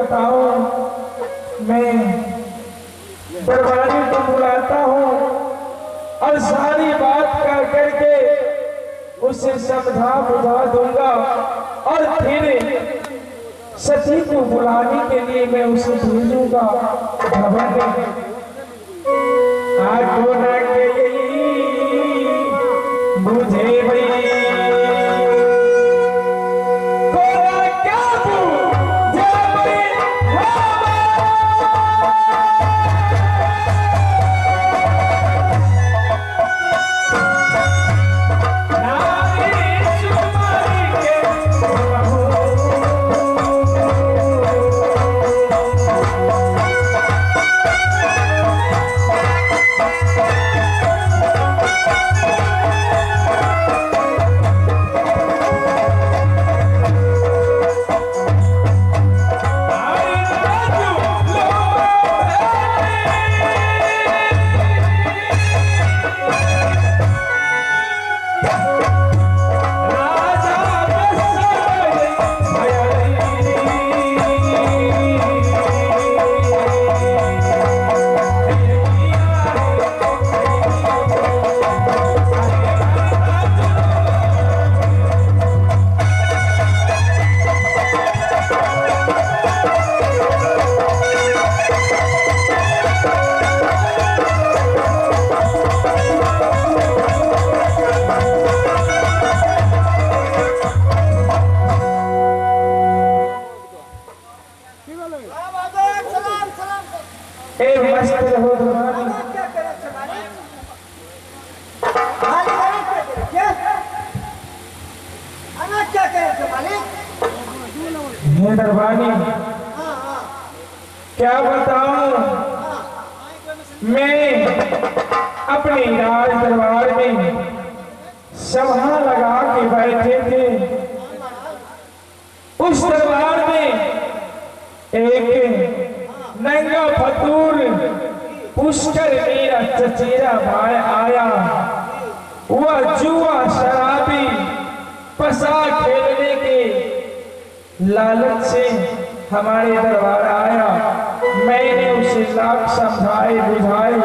बताऊं, मैं दरबारी को बुलाता हूँ और सारी बात कर करके उसे समझा बुझा दूंगा और फिर सती को बुलाने के लिए मैं उसे भेजूंगा भवन में। आगो न गई मुझे भाई दरबारी, क्या बताऊं, मैं अपने राज दरबार में सभा लगा के बैठे थे। उस दरबार में एक नंगा फतूर पुष्कर मेरा चचेरा भाई आया। वह जुआ शराबी पसा खेलने के लालच से हमारे दरबार आया। मैंने उसे लाख समझाए बुझाए,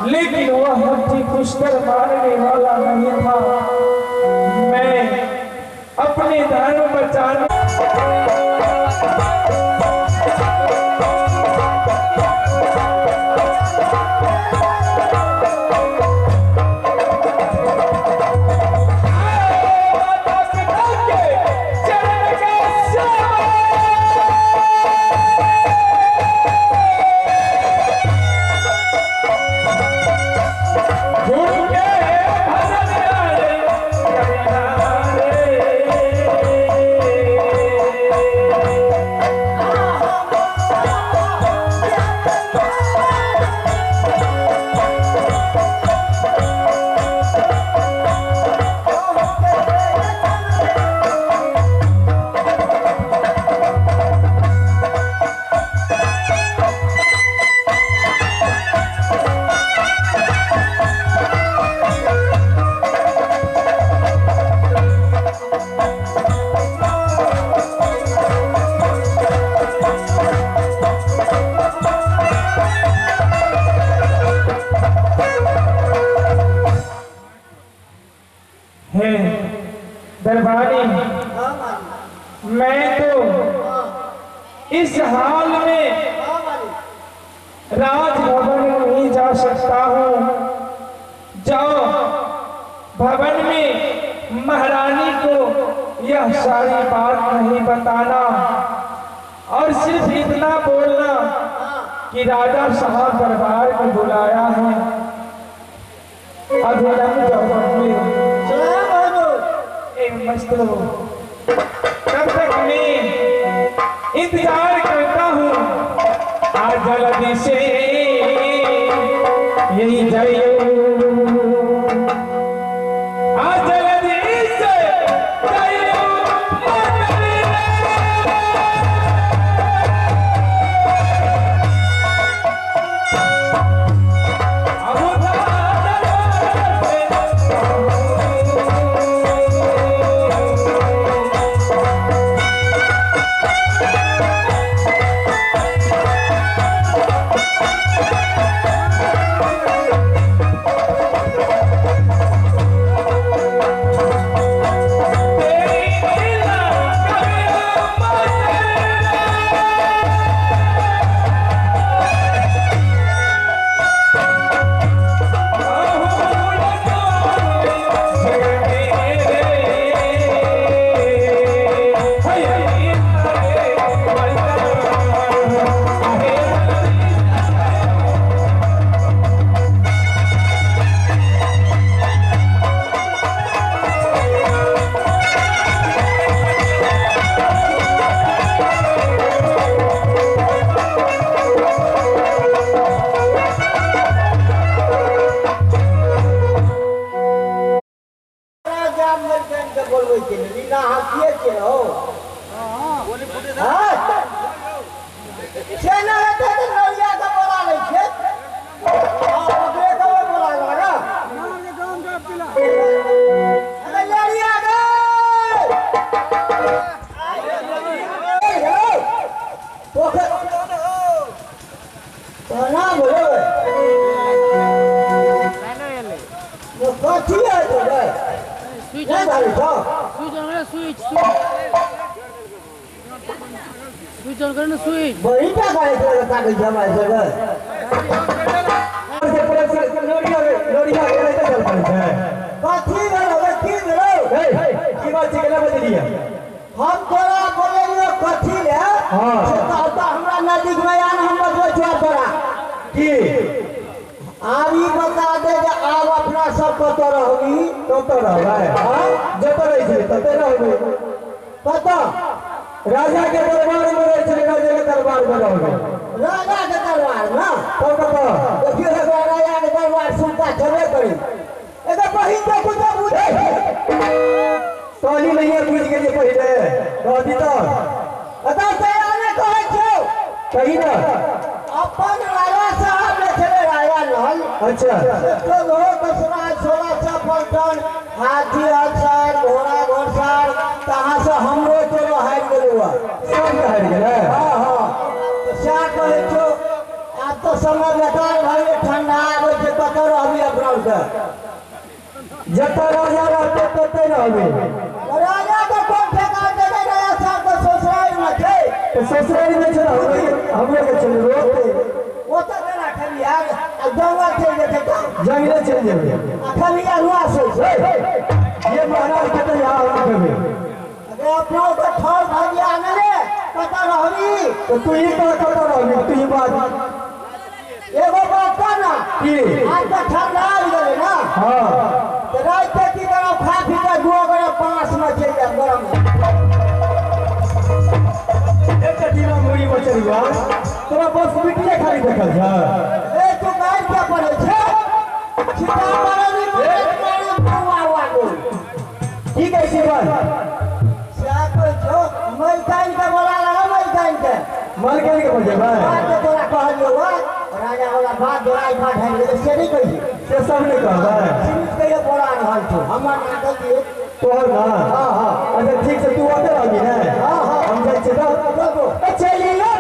लेकिन वह हड्डी पुष्कर मारने वाला नहीं था। मैं अपने धर्म बचाने दरबारी, मैं तो इस हाल में राजभवन नहीं जा सकता हूँ। जाओ भवन में महारानी को यह सारी बात नहीं बताना और सिर्फ इतना बोलना कि राजा साहब दरबार में बुलाया है। अभिनंदन भवन में मस्त रहो, तब तक मैं इंतजार करता हूँ। आज जल्दी से यही जाइए, आज जल्दी से जाइए। बुझिए छियै हो। हां से ना हेतै तऽ नौरिया के बोला लै छियै। हां ओकरे के बोला लगा। अरे लड़िया गे पोखर ना बोलो कथी है तो स्विच नहीं भाई साहब स्विच ऑन कर स्विच स्विच ऑन कर ना स्विच बड़ी टाका है तो ताकि जमा है से पूरा लोरिया लोरिया के रहते चल पड़े छै। कथी भेलो की भेलो? ए की बात छै केना बजलियै? हम तोरा बोललियो कथी ले। हां से कहता हमरा नजदीक में आन हम बजबै छौ तोरा की। आब ई बता दे जे आब अपना सब कतऽ रहबी? कतऽ रहबै? हां जतऽ रहै छै ततऽ रहबै। कतऽ? राजा के दरबार में रहै छै, राजा के दरबार में रहबै। राजा के दरबार ना? तब कतऽ? देखियो राजा के दरबार सुनता छेबे करी। एकर बहिन के कुछ बुझे कहली नहीं बुझ गेलियै पहिले कहती तऽ अतः तैयार नहि कहै छौ। कही ना। अपन राजा साहब ने छलै राजा नल। अच्छा तो 16 पलटन हाथी हसार घोड़ा घोड़सार तहाँ से हमरो तोरो हारि गेलौ। सब हारि गेलै? हाँ हाँ सएह कहै छौ। आब तऽ समय बेकार भऽ गेलै, ठंडा आबै छै, कतऽ रहबी अपना के? जतऽ राजा रहतै ततै रहबै। राजा के कोन ठेकान देबै? राजा साहब के ससुरारि मे छै। तऽ ससुरारि मे छै हमरो के छै रोते। ओतऽ केना खेलियै? आ जंगल चलि जेतै तऽ? जंगले चलि जेबै। आ खेलियै हुआ से छै। ये महाराज के तऽ यहाँ हम खेबै। अरे अपना के ठोर भगिया ने रे कतऽ रहबी? तऽ तू ही कह कतऽ रहबी? तू ही बात एगो बात कह ना। की? आज तऽ ठंडा आबि गेलै ना। हाँ तऽ राति के की करब? खा पी कऽ 2 गोरे 5 में चलि जायब गरम। एकटा डीमा मुड़ी बचलुआ तोरा बस मिट्टिए खाली देखल छै। ए तू गारि क्या पड़ै छै? छिटा पड़ै की कहै छी बल? सएह कहै छौ। मलकाइन के बोला लगा, मलकाइन के। मलकाइन के बजेबै? बात तोरा कहलियौ राजा वाला बात दोराइ भात हारि गेलै से नहि कहियै। से सब नहि कहबै? सीमित कहियो बोला रहल छौ हमर ना गलती तोहर ना। हाँ हाँ अच्छा ठीक छै, तू ओतऽ रहबी ने? हाँ हाँ हम जाइ छियै तऽ। चलियो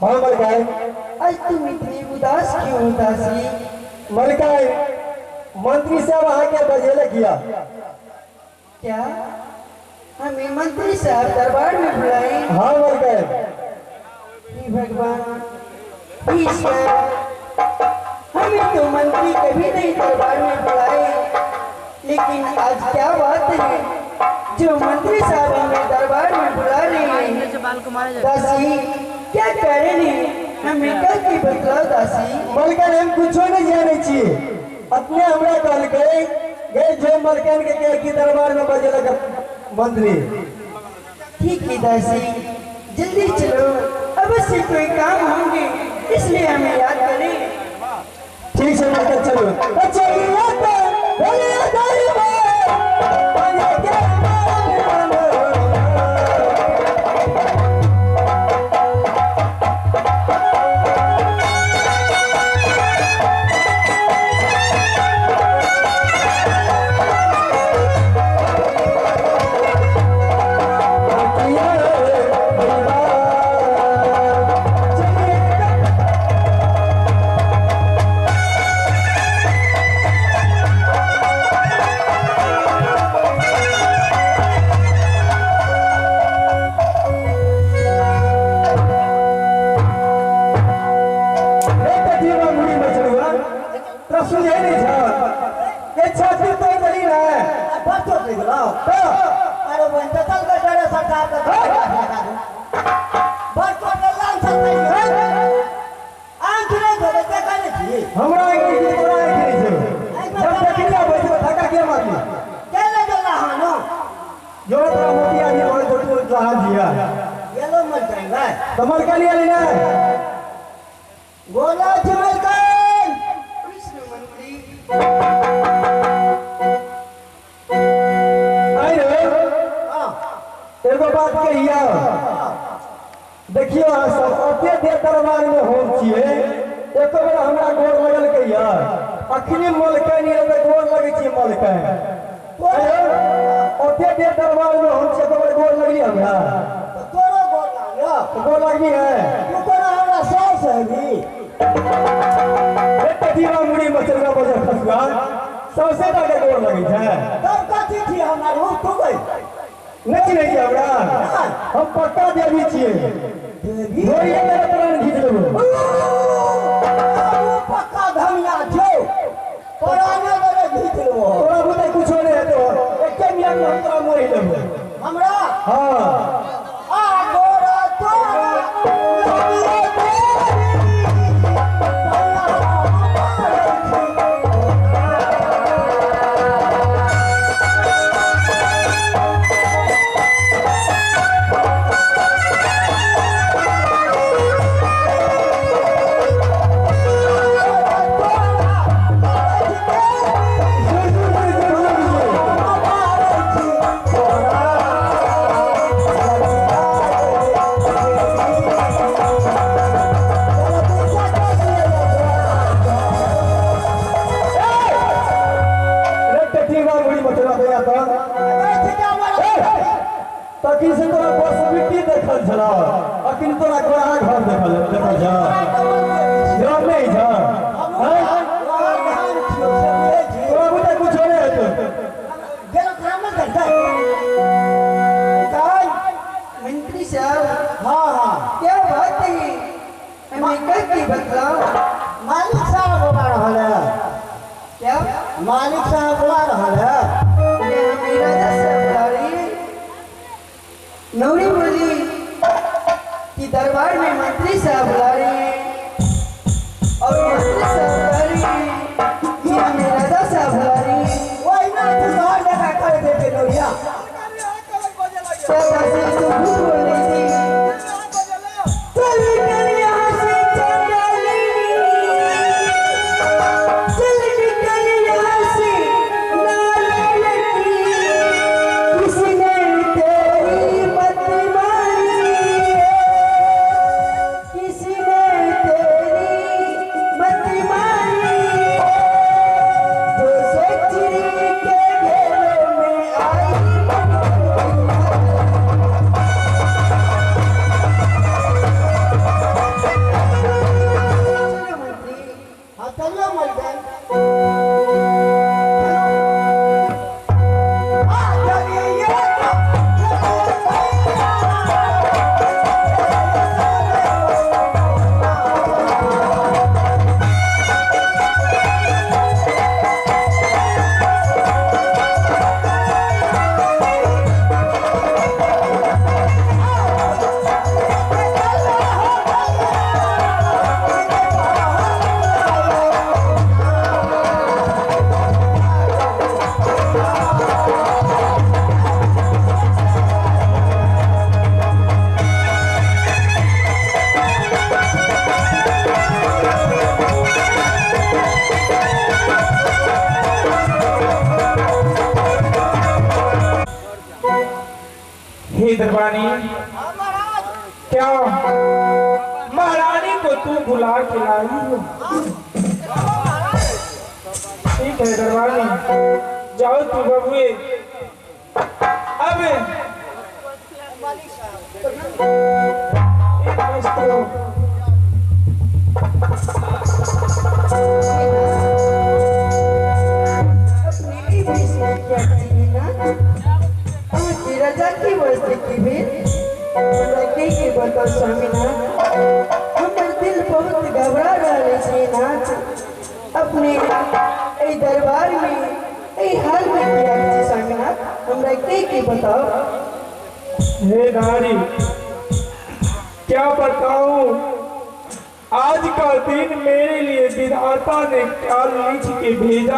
हाँ मलकाई। आज तुम इतनी उदास क्यों हो दासी? मलकाई मंत्री साहब अहाँ के बजेले किया। क्या हमें मंत्री साहब दरबार में बुलाए? हाँ मलकाई। हे भगवान, ईश्वर, हमें तो मंत्री कभी नहीं दरबार में बुलाए, लेकिन आज क्या बात है जो मंत्री साहब हमें दरबार में बुला रहे हैं। दासी क्या कारण है, हमें कल की बतलाओ दासी। मलकान हम कुछो नहीं जाने छियै, अपने हमरा कहलकै गए जो मलकान के कह की दरबार में बजेलक मंत्री। ठीक है दासी, जल्दी चलो, अवश्य कोई काम होंगे इसलिए हमें याद करें। ठीक से मलकान चलो। देखियो अहाँ सब ओते देर दरबार में हम छियै, एको बेर हमरा गोर लगल कहिया? अखनी मलकाइन एलै तऽ गोर लगै छियै मलकाइन। ओते देर दरबार में हम छियै, एको बेर गोर लगली हमरा? तोरो गोर लागल? गोर लगली है। तू कोना हमरा सास हैबी? एक दीवा मुड़ी मचलवा बजर खसुआ सौसे टाके गोर लगै छै। तब कथी छी हमरा रूप तू गई? नहि चिन्है छियै हमरा? हम पक्का देवी छियै। देवी? धोइए के प्राण घीच लेबो। पक्का धनिया छौ, प्राणे मेरे घीच लेबो। तोरा बुते कुछो नहि हेतौ, एके मिनट में हम तोरा मोहि लेबो। हमरा? हाँ। आ गोरा तोरा लगियो देवी। मालिक साहब बुला रहा है। राजा साहब बुला रही है। नौरी बोली कि दरबार में मंत्री साहब बुला रहे हैं और मंत्री साहब बुला रही हैं कि हमें राजा साहब बुला रही हैं। वही ना तू बाहर लगा कर देते नौरिया। क्या दासी तो झूठ बोल रही थी। चल निकल यहाँ से चंडालिनी, चल निकल यहाँ से नालायकी, किसने तेरी मत मारी है, किसने तेरी मत मारी है, जो सोचरी के घेरे में आई। दरबानी, क्या महारानी को तू बुला के लाई हो? ठीक है दरबानी, जाओ तू बबुए। अब एक मस्त हो। रजा की वस्त्र की भेद के बताओ स्वामीनाथ, हमर दिल बहुत घबरा रहा है नाथ। अपने ए दरबार में ए हाल में किया स्वामीनाथ, हमरा के बताओ। हे नारी, क्या बताऊं, आज का दिन मेरे लिए विधाता ने क्या लिख के भेजा।